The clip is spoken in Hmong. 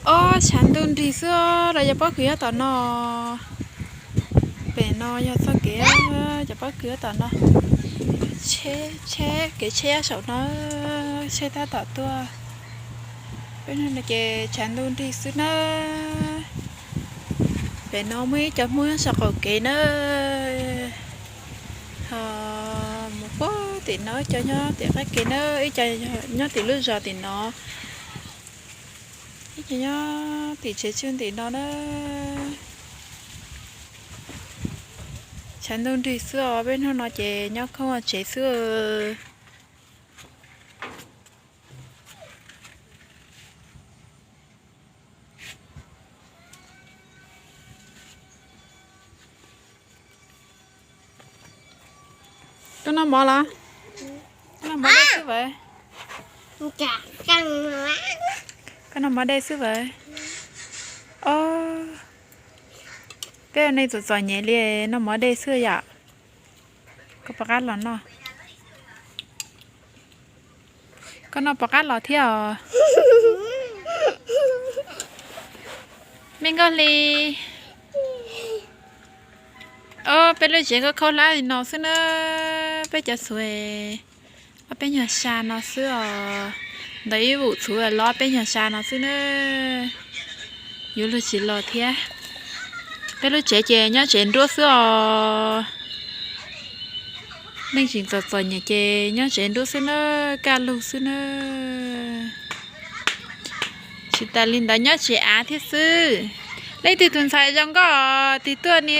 Ob, tshav ntuj nrig xwb los cov pob kws nyob tom no. Pem no yog txoj kev, cov pob kws nyob tom no. Tsheb, tsheb, kev tsheb nyob saum no, tsheb tab tom tuaj. Peb no ces tshav ntuj nrig xwb na. Pem no muaj ib co Hmoob nyob saum qaum kev na. Ho mus puag tim no, ib co nyob tim qab kev na, ib co nyob tim lub zos tim no, ib co nyob tim tsev tswj tim no na. Tshav ntuj nrig xwb os, peb hnub no ces nyob khoob ua tsev xwb. Koj noj mov los? Koj noj mov dej xwb vawv. Koj noj mov dej xwb vawv. Ob, peb ua neej txom txom nyem li, noj mov dej xwb yom. Koj puas qab los noj? Koj noj puas qab los thiab os? Me Nkauj Hli. Ob, peb lub tsev khaub khaub hlab li no xwb na. Peb cov txhuv ob peb nyuag sa no xwb os. Ntawm ib vum txhuv los ob peb nyuag sa no xwb na. Yuav luag tsis los thiab. Peb lub tsev ces nyob tsev nruab xwb os. Neej tseem txom txom nyem ces nyob tsev nruab xwb na, kaj lug xwb na. Tsis tas li ntawd nyob tsev av thiab xwb. Leej twg tus ntxhais zoo nkauj tig tuaj ni.